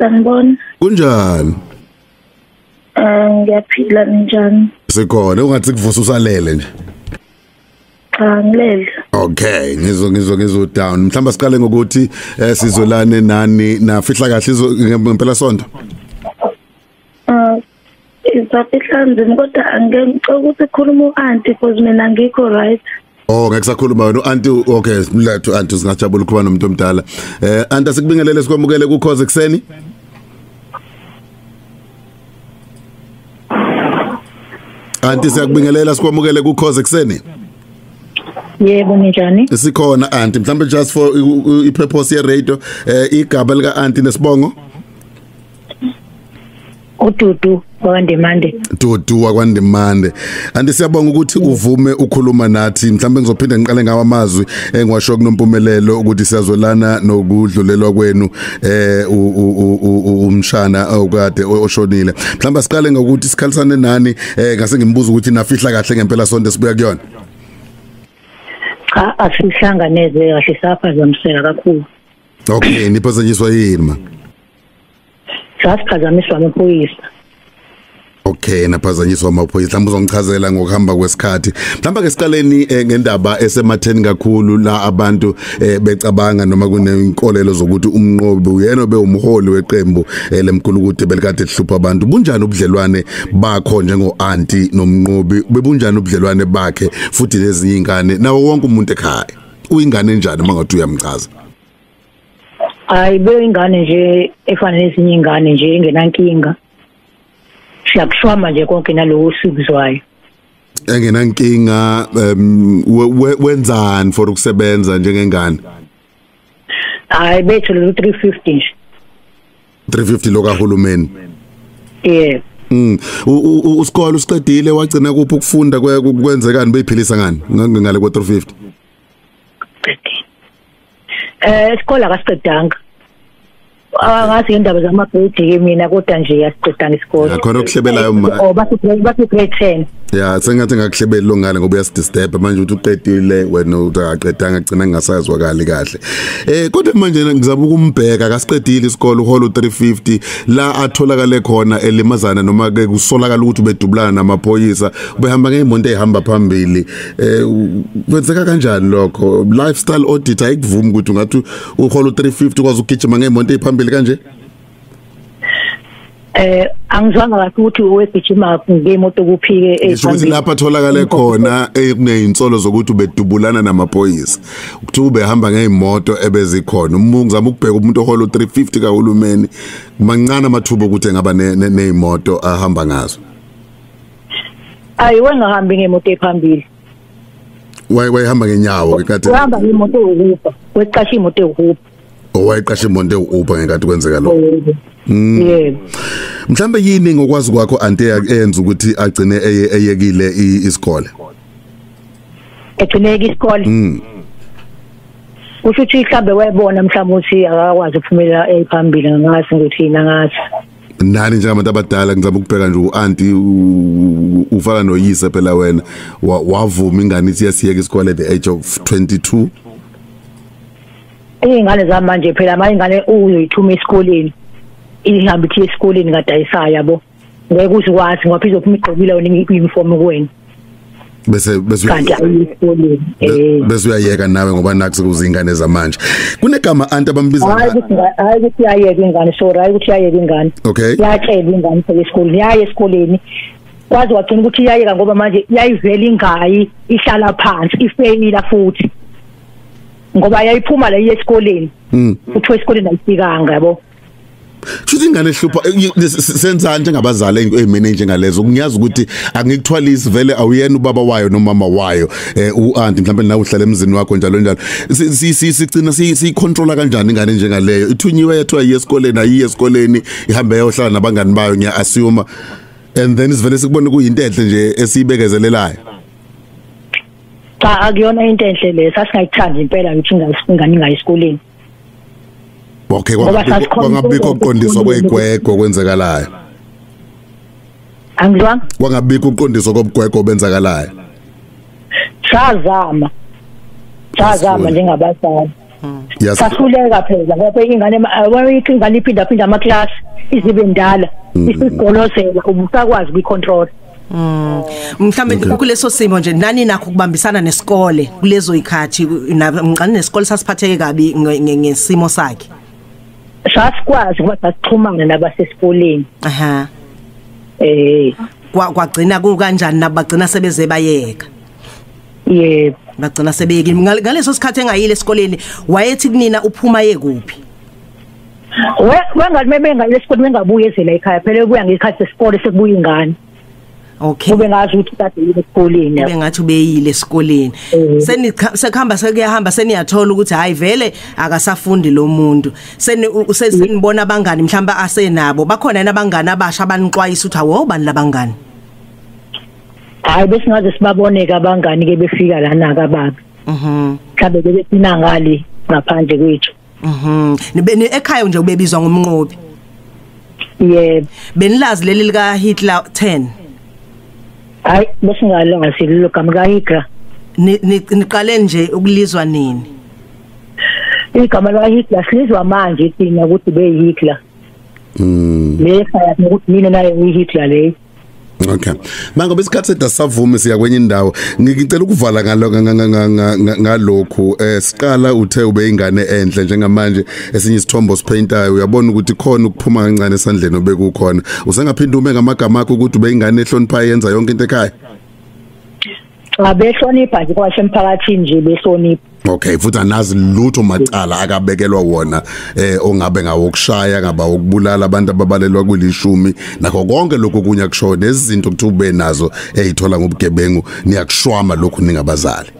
Sanibona. Kunjani? Ngiyaphila, ninjani? Sikhona, ungathi kuvusa usalele nje. Cha, ngilele. Okay, ngizwe down. Mhlawumbe siqale ngokuthi sizolane nani nafihla kahle ngempela sonto. Isafihla nzima kodwa angeke ngicela ukuthi khuluma u-auntie because mina ngikho right. Oh, ngeke sakhuluma wena u-auntie. Okay, lethu auntie singajabula ukuba nomuntu omdala. Auntie sikubingelele sikwamukele kuKhoze ekseni. Auntie siyakubingelela sikwamukele kuKhoze ekseni. Yebo, ninjani? Sikhona auntie, mhlawumbe just for i-purpose ye radio, igaba lika auntie nesibongo. uDudu wakwaNdimande. Dudu wakwaNdimande. Auntie siyabonga ukuthi uvume ukhuluma nathi. Mhlawumbe ngizophinda ngiqale ngawo amazwi engiwasho kuNompumelelo ukuthi siyazwelana nokudlulelwa kwenu umshana okade oshonile. Mhlawumbe siqale ngokuthi sikhalisane nani, ngase ngimbuza ukuthi nafihla kahle ngempela sonto sibuya kuyona. Cha, asihlanganeze kahle, saphazamiseka kakhulu. Okay, niphazanyiswa yini ma? Sasiphazamiswa amaphoyisa. Okay, naphazanyiswa amaphoyisa. Mhlawumbe uzongichazela ngokuhamba kwesikhathi. Mhlawumbe ke siqaleni ngendaba esematheni kakhulu la abantu becabanga noma kunenkolelo zokuthi uMnqobi uyena obe umholi weqembu lemkhulukude belikade lihlupha abantu. Bunjani ubudlelwane bakho njengo-auntie noMnqobi? Bebunjani ubudlelwane bakhe futhi nezinye ingane nawo wonke umuntu ekhaya? Uyingane enjani mangathi uyamchaza? Hayi, beyingane nje efana nezinye ingane nje engenankinga. Siyakushwama nje konke nalowo sikuzwayo. Engenankinga, wenzani for ukusebenza njengengane? Hayi, bethu lo 350 nje. 350 lokahulumeni. Yebo. Usikole usiqedile, wagcina kuphi ukufunda, kwenzekani, beyiphilisa ngani ngale kwa 350? Isikole akasiqedanga. Angazi indaba zamagrade ke mina, kodwa nje asiqedanga isikole. Khona okuhlebelayo ma. Oh, bathi grade 10. Ya, sengathi ngakuhlebeli lo ngale ngoba uyasidisturb manje uthi uqedile wena uthi akaqedanga, gcina ngingasazwakali kahle. Kodwa manje ngizama ukumbheka, akasiqedile isikole, uholo 350 la atholakale khona elimazana noma ke kusolakala ukuthi ubedubulana namaphoyisa, ubehamba ngeimoto ehamba phambili. Kwenzeka kanjani lokho? Lifestyle audit ayikuvumi ukuthi ungathi uholo 350 ukwazi ukugijima ngeimoto ephambili kanje? Angizwanga kahle ukuthi uwegijima ngemoto kuphike ephambili. Lapha atholakale khona kuney'insolo zokuthi ubedubulana namaphoyisa, ukuthi ubehamba ngeimoto ebezikhona. Ngizama ukubheka umuntu ohola 350 kahulumeni, mancane amathuba ukuthi engaba ney'moto ahamba ngazo. Ayi, wengahambi ngemoto ephambili. Wayehamba ngenyawo ngenkathi. Uhamba ngemoto ewu-Uber, weqasha imoto ewu-Uber. Owayeqasha imoto ewu-Uber ngenkathi kwenzeka lokho. Yebo. Mhlambe yini ngokwazi kwakho auntie eyenza ukuthi agcine eyekile isikole? Egcineke isikole? Kusho ukuthi mhlambe wayebona mhlawumbe ukuthi akakwazi ukuphumelela ephambili, ngazi ukuthi yini angazi. Nani njengabantu abadala ngizama ukubheka nje u-auntie ufana noyise phela wena, wavuma ingane ithi yasiyeka isikole at the age of 22. Iy'ngane zamanje phela manje ingane uzoyithuma esikoleni, ihambe ithi esikoleni kade ayisaya yabo, ngeke uzikwazi ngoba izophuma igqokile wena i-uniform kuwena. Bese bese uyayeka nawe ngoba nakho sekuzingane zamanje. Kunegama auntie abambiza. Hayi ukuthi uyayeka ingane, sorry, hayi ukuthi uyayeka ingane. Okay. Iyatshela ingane esikoleni, yaye esikoleni. Kwazi wagcina ukuthi iyayeka ngoba manje yayivela ingayi, ihlala phansi, ifeyila futhi. Ngoba yayiphuma la iye esikoleni. Uthiwe esikoleni ayifikanga yabo. Shuthi ingane ehlupha senzani njengabazali ezimene njengalezo? Ngiyazi ukuthi angikuthwalisi vele, awuyena ubaba wayo nomama wayo, u-auntie mhlawumbe nawe uhlala emzini wakho njalo njalo. Sigcina siyicontrola kanjani ingane njengaleyo? Ithunyiwe yathiwa iye esikoleni, ayiye esikoleni, ihambe yayohlala nabangani bayo, ngiya assume, and then sivele sikubone kuyinto enhle nje esiyibekezelelayo. Cha, akuyona into enhle le, sasingayithandi impela ukuthi ingane ingayi esikoleni. Okay, kwangabikho ukuqondiswa kwezigwegwe kwenzekalayo. Angizwanga? Kwangabikho ukuqondiswa kobugwegwe obenzakalayo. Sazama. Sazama njengabazali. Sahluleka phela ngoba ingane ingane iphinda phinda ama class izibe ndala isigolozela ubusakwazi ukuyicontrol. Mhlambe kuleso simo nje nani nakho kubambisana nesikole kulezo ikhathi ngicane nesikole sasiphatheke kabi ngesimo sakhe. Sasikwazi ukuba sixhumane nabasesikoleni. Aha. Kwagcina kukanjani nabagcina sebeze bayeka? Yebo. Bagcina sebeyekile. Ngaleso sikhathi engayile esikoleni wayethi kunina uphuma yekuphi? Wengathi mebengayile esikoleni bengabuye ezela ekhaya phela ubuya ngesikhathi sesikole sekubuya ingane. Okay. Kube ngazi ukuthi kade yile esikoleni. Kube ngathi ubeyile esikoleni. Senikhamba sekuyahamba seniyathola ukuthi hayi vele akasafundi lo muntu. Senibona abangani mhlamba asenabo. Bakhona yena abangani abasha abanixwayisa ukuthi awu bani labangani? Hayi besingaze sibaboneke abangani ke befika lana ka baba. Mhlawumbe bebesina ngale ngaphandle kwethu. Nibe ekhaya nje ubebizwa ngomnqobi. Yebo. Benilazi leli lika Hitler 10. Hayi besingalazi lelo gama ka Hitler. Niqale nje ukulizwa nini? Igama la Hitler silizwa manje thina ukuthi be Hitler. Le khaya ukuthi mina naye uHitler le. Okay. Mangobe isikhathi sethu savume siya kwenye indawo. Ngicela ukuvala ngalokhu siqala uthe ube ingane enhle njengamanje esinye isithombo sipaintayo uyabona ukuthi khona ukuphuma kancane esandleni obekukhona. Usengaphinda ume ngamagama akho ukuthi ube ingane ehloniphayo yenza yonke into ekhaya. Cha behlonipha nje kwasemphakathini nje behlonipha. Okay, futhi anazi lutho macala akabekelwa wona ongabe ngawokushaya ngaba ukubulala abantu ababalelwa kulishumi nakho konke lokho kunye kusho nezinto kuthi ube nazo ezithola ngobugebengu niyakushwama lokhu ningabazali.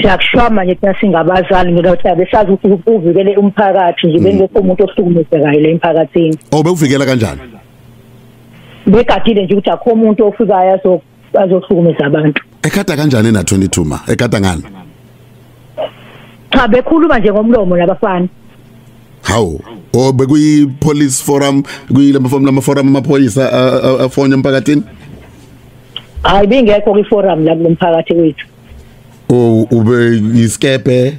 Siyakushwama nje thina singabazali ngoba besazi ukuthi uvikele umphakathi nje bengekho umuntu ohlukumezekayo le emphakathini. Oh bewuvikela kanjani? Begadile nje ukuthi akho umuntu ofikayo azohlukumeza abantu. Ekhada kanjani na 22 ma? Ekhada ngani? Cha bekhuluma nje ngomlomo labafana. Hawu, oh bekuyi police forum kuyilama forum amaphoyisa afonya emphakathini? Hayi bingekho kwi forum la kumphakathi wethu. Oh ube iskepe?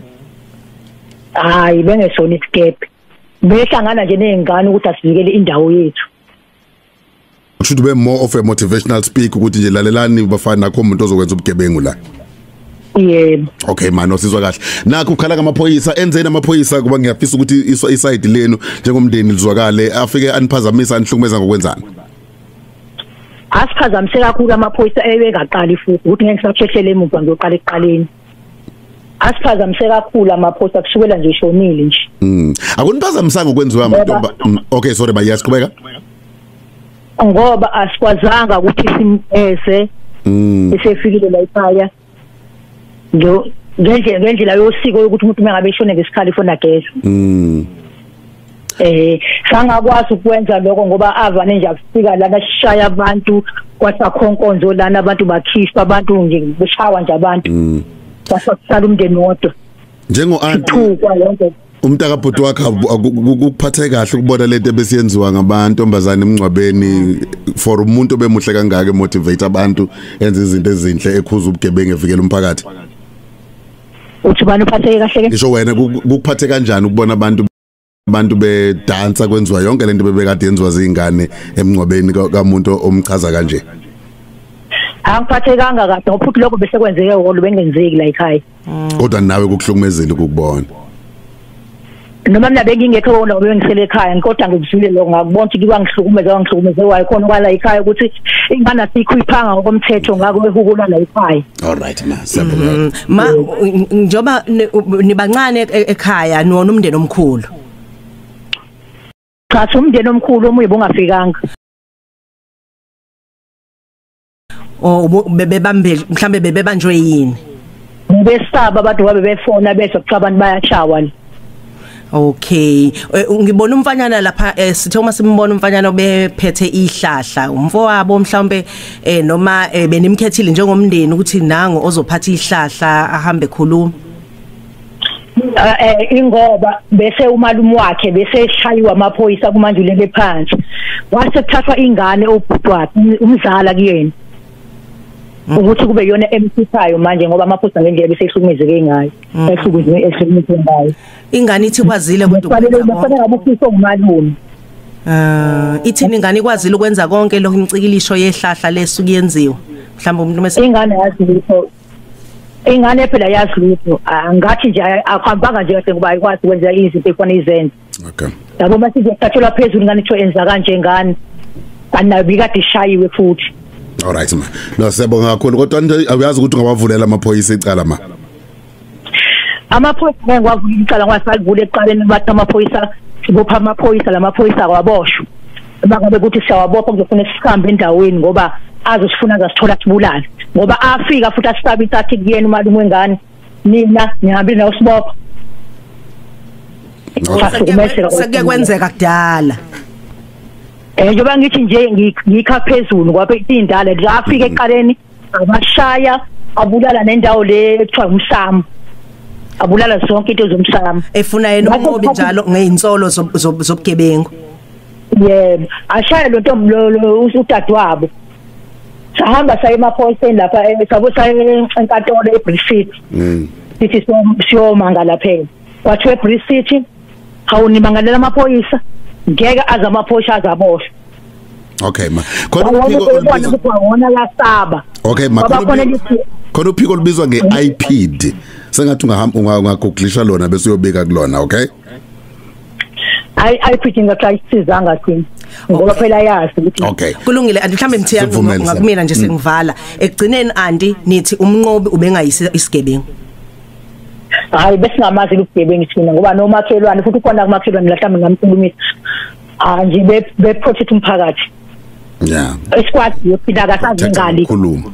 Hayi bengesona iskepe. Behlangana nje nezingane ukuthi asivikele indawo yethu. Should be more of a motivational speak ukuthi nje lalelani bafana nakho umuntu ozokwenza ubugebengu la. Yebo. Okay man osizwa kahle. Nakho ukhala ngamaphoyisa enzeni amaphoyisa kuba ngiyafisa ukuthi iside lenu njengomndeni lizwakale afike aniphazamisa anihlukumeza ngokwenzani. Asiphazamise kakhulu amaphoyisa ebengaqali futhi ukuthi ngeke ngisaphehlele emuva ngiyoqala ekuqaleni. Asiphazamise kakhulu amaphoyisa kusukela nje ishonile nje. Akuniphazamisanga ukwenziwa amantomba. Okay sorry ba yasiqhubeka. Ngoba asikwazanga ukuthi simeze esefikile la ekhaya. Ngendlela yosiko yokuthi umuntu mengabe eshone ngesikhali ifona geza. Sangakwazi ukwenza lokho ngoba avane nje afika lana sishaya abantu kwasakhonkonzo lana abantu bakhishwa abantu nje beshawa nje abantu. Kwasakusala umndeni wodwa. Njengo auntie yonke umntaka bhuti wakhe ukuphathe kahle ukubona lento ebesiyenziwa ngabantu ombazana emncwabeni for umuntu obemuhle kangaka motivate abantu enza izinto ezinhle ekhuza ubugebengu evikela umphakathi. Uthi bani uphatheke kahle ke? Ngisho wena kukuphathe kanjani ukubona abantu bedansa kwenziwa yonke lento bebekade yenziwa zingane emncwabeni kamuntu omchaza kanje? Angiphathekanga kahle ngoba futhi lokho bese kwenzeke wolo bengenzeki la ekhaya. Kodwa nawe kukuhlukumezile ukubona. Noma mina bengingekho wona ngoba bengisele ekhaya kodwa ngikuzwile lokho ngakubona ukuthi kwangihlukumeza wayekhona kwala ekhaya ukuthi ingane asikhuyiphanga ngokomthetho ngakho ehukula la ekhaya. All right ma siyabonga. Ma njoba nibancane ekhaya niwona umndeni omkhulu. Cha umndeni omkhulu omunye bongafikanga. Oh bebambe mhlambe bebebanjwe yini? Besaba abantu babe befona bese kuthiwa abantu bayashawa. Okay, ngibona umfanyana lapha sithe uma simbona umfanyana obephethe ihlahla umfowabo mhlawumbe noma benimkhethile njengomndeni ukuthi nango ozophatha ihlahla ahambe khuluma. Ingoba bese umalume wakhe bese eshayiwa amaphoyisa kumanje ulele phansi wase kuthathwa ingane obhuti wakhe umzala kuyena. Ukuthi kube yona emsithayo manje ngoba amaphoyisa ngendlela besehlukumezeke ngayo, ehlukumezeke ngayo. Ingane ithi kwazile kodwa kufanele ngabe ufisa umalume. Ithini ingane ikwazile ukwenza konke lokho imicikilisho yehlahla lesukuyenziwa mhlawumbe umuntu mase ingane yazi lutho, ingane phela yazi lutho, angathi nje akuhambanga nje kahle ngoba ayikwazi ukwenza izinto efanele izenze. Okay. Yabo mase izothathelwa phezulu ingane ithiwe enza kanje ingane kanti nayo bikade ishayiwe futhi. All right ma. No, siyabonga kakhulu kodwa awuyazi ukuthi ungawavulela amaphoyisa icala ma. Amaphoyisa ngeke ngiwavule icala ngoba salivule ekuqaleni bathi amaphoyisa sibopha amaphoyisa lamaphoyisa kwaboshwa. Bangabe ukuthi siyawabopha kuzofuna sihambe endaweni ngoba azosifuna azasithola sibulale. Ngoba afika futhi asisabisa athi kuyena umalume wengane nina nihambile nawo sibopha. Sekuye kwenzeka kudala. Njengoba ngithi nje ngikha phezulu ngoba indala afika eqaleni abashaya abulala nendawo le ekuthiwa umsamo, abulala zonke into zomsamo efuna yena uMnqobi njalo ngeinsolo zobugebengu. Yebo, ashaya lo ntombi lo udadewabo. Sahamba saye emaphoyiseni lapha sabo saye enkantolo eBridge City. Sithi siyomangala phela. Kwathiwa eBridge City awunimangalela amaphoyisa ngeke aze amaphoyisa azaboshwa. Okay ma. Khona uphiko olubizwa lasaba. Okay ma, khona uphiko olubizwa ngeIPD. Sengathi ungahamba ungagooglisha lona bese uyobika kulona, okay? IPD ngaxayisizanga thina ngoba phela yazi ukuthi okay. Kulungile anti mhlambe mthiya ngakumina nje sengivala. Ekugcineni anti nithi uMnqobi ubengayisi isigebengu. Hayi besingamazi lobugebengu thina ngoba nomakhelwane futhi ukhona kumakhelwane la mhlawumbe ngamkhulumisa. Ah nje be protect umphakathi. Yeah. Esikwazi yophila kasazi ngali. Khuluma.